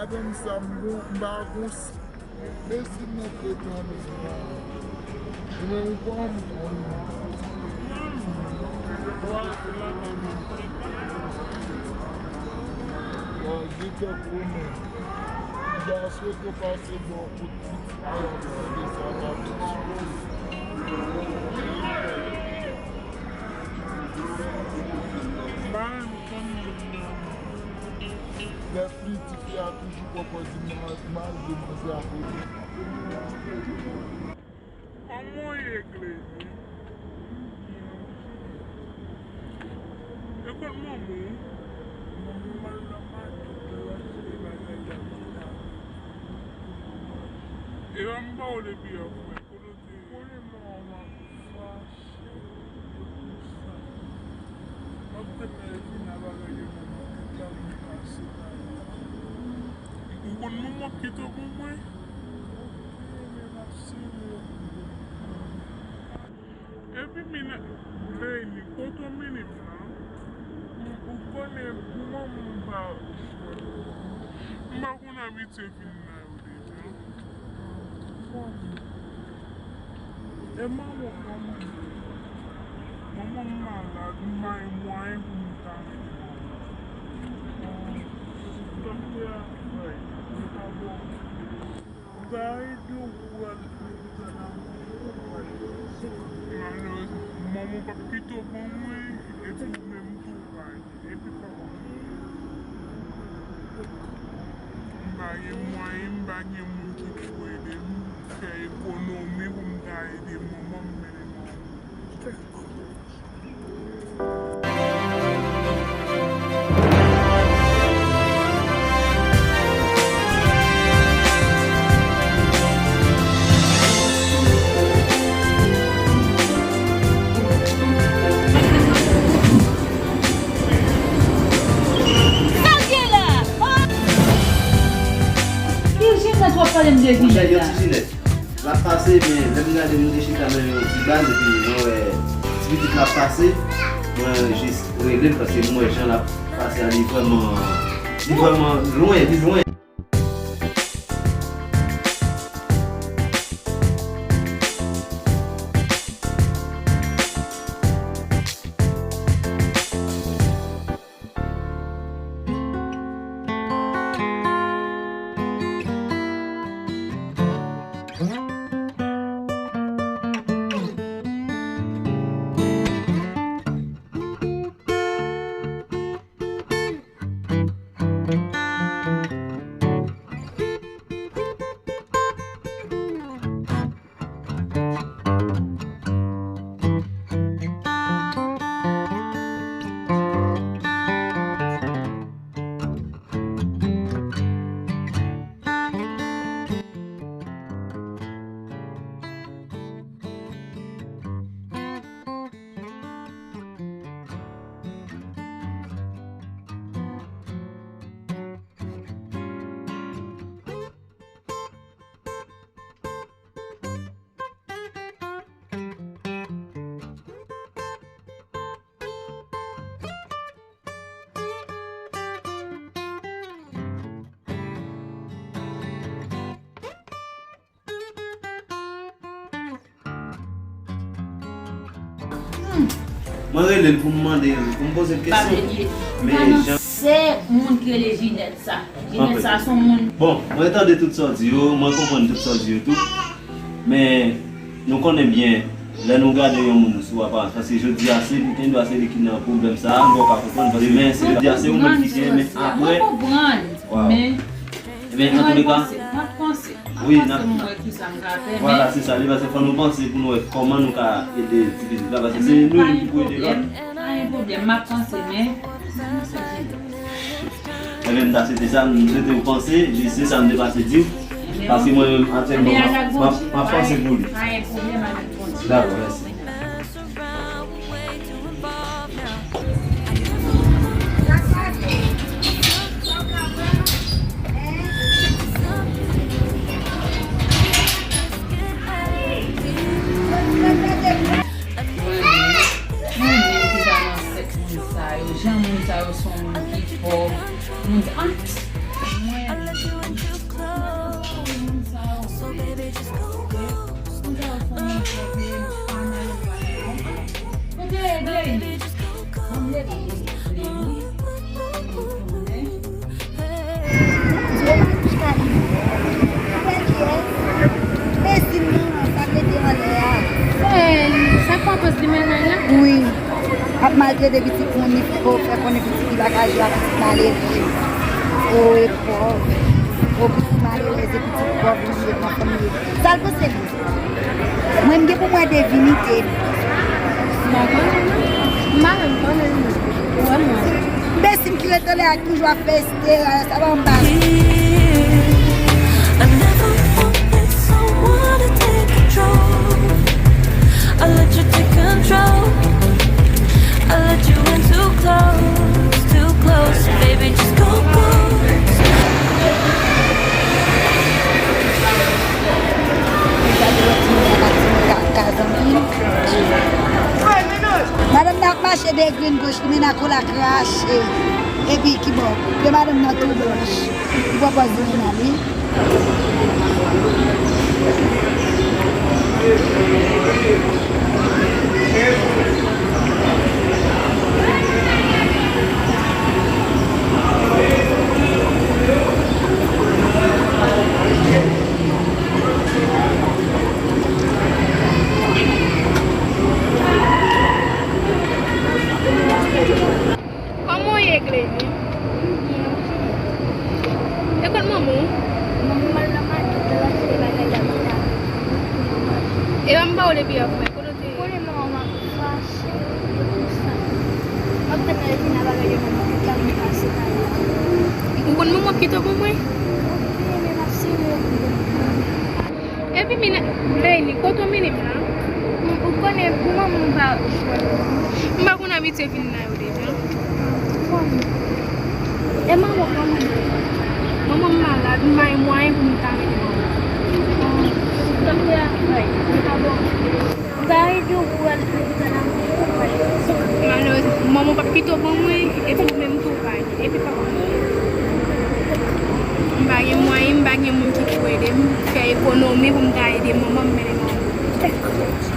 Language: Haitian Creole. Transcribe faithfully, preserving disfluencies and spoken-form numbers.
Konn sa m gon, m pa gon s-, men si m nan pretan men la. Mwen ou pa m konn. Bon, di kèk moman. M ta swete pase bò kote pitit la, m tande sa la tout. M pa renmen konn moun nan. Lè piti fi a toujou pran pòz li mal, mal de manzè a kote. Kòman w ye, Gleni? E kot manman w? Manman m al nan maket, l al achte bagay lapital. E pa m pa w depi yè, frè. Kote w te ye? Konnen manman m ap fache. M ap tann lè l vin avè yo nan maket la pou m pase la. Ou konn manman w ap kite w pou mwen? Ok, men m ap sere w. Epi men, Gleni, kote w mennen m la? Ou konnen manman m pa, m pa konn abitye vin la yo deja. Fanmi. E manman w kòman l ye? Manman m malad, m pa gen mwayen pou m ta rele manman m. Doktè a, bay, li pa bon. M ta ede w pou w al lopital a, ou pa ede. Malerezman, manman w p ap kite w ban mwen, epi ou menm tou w pa ede. Epi papa m, m pa gen mwayen, m pa gen moun ki pou ede m fè ekonomi pou m ta ede manman m mennen manman m. Sa w gen la? Ki jenès w ap pale m de Monchè, Jinèt yon la? Ti Jinèt. L ap pase, men lè m gade m te chita nan yon ti baz, epi mwen wè ti pitit la ap pase, mwen jis rele l, paske m wè jan l ap pase a, li vrèman, li vrèman lwen, li lwen. Mwen rele l pou m mande l, pou m poze l kesyon. Men jan se moun ki rele Jinèt sa. Jinèt sa se yon moun. Bon, mwen tande tout sa w di yo, mwen konprann tout sa w di yo tou. Men nou konnen byen, lè nou gade yon moun sou aparans, paske jodi a se li, gendwa se li ki nan pwoblèm sa a, mwen pa ka konprann, paske demen se, jodi a se yon moun ki gen, men apre. Mwen konprann, men Ebyen, an tou le ka, m ap panse, m ap panse, m ap panse, m wè kisa m ka fè, men vwala, se sa, li pase fò nou panse pou nou wè kòman nou ka ede ti pitit la, paske se nou menm ki pou ede lòt. Pa gen pwoblèm, m ap panse, men Ebyen, m ta swete sa, m swete w panse, jis se sa m te pase di w, paske mwen menm, aktyèlman, m ap, m ap, m ap panse pou li. Pa gen pwoblèm, avèk Bondye. Dakò, mèsi. Mwen menm ki ta nan sèks moun sa yo, jan moun sa yo se yon moun ki pòv, moun, ah, mwen. Maltrete pitit moun, li fè, fè konnen pitit li pa ka jwe ak pitit malerèz. O, e pòv. O, pitit malerèz, e pitit pòv, li jwe nan fanmi. Sa l panse li? Mwen, m gen pou mwen devinite. M pa konnen, non. M pa menm konnen, non. Wè, mwen. Besim ki rete la, ki toujou ap fè estera, sa pa anba. I never wanted someone to take control. I let you take control. I let you in too close, too close. Baby, just go, go. Madanm nan ap mache de grenn goch, li mennen ak kola krache. Epi ki bò? De madanm nan tou blanch. Li pran pòz li nan li. Kòman w ye, Glenny? E kot manman w? Manman m al nan maket, l al achte bagay lapital. E m ba w depi yè, frè. Kote w te ye? Konnen manman m ap fache pou sa. M ap tann lè l vin a bagay de manman m, pou l ka vin pase pa la. Ou konn manman m ap kite w ban mwen? Oke, men m ap sere pou ou. Epi, men, Leyni, kote w mennen m la? Ou konnen, pou manman m pa jwenn ou. M pa konn abitye vin la yo deja. Bon. E manman w kòman l ye? Manman m malad, m pa gen mwayen pou m ta rele manman m. Tanpri, a, bay, li pa bon. M ka ede w pou w al lopital avè l. Malerezman, manman w p ap kite w ban mwen, epi ou menm tou w pa gen. Epi papa m, m pa gen mwayen, m pa gen moun ki pou ede m fè ekonomi pou m ta ede manman m mennen manman m.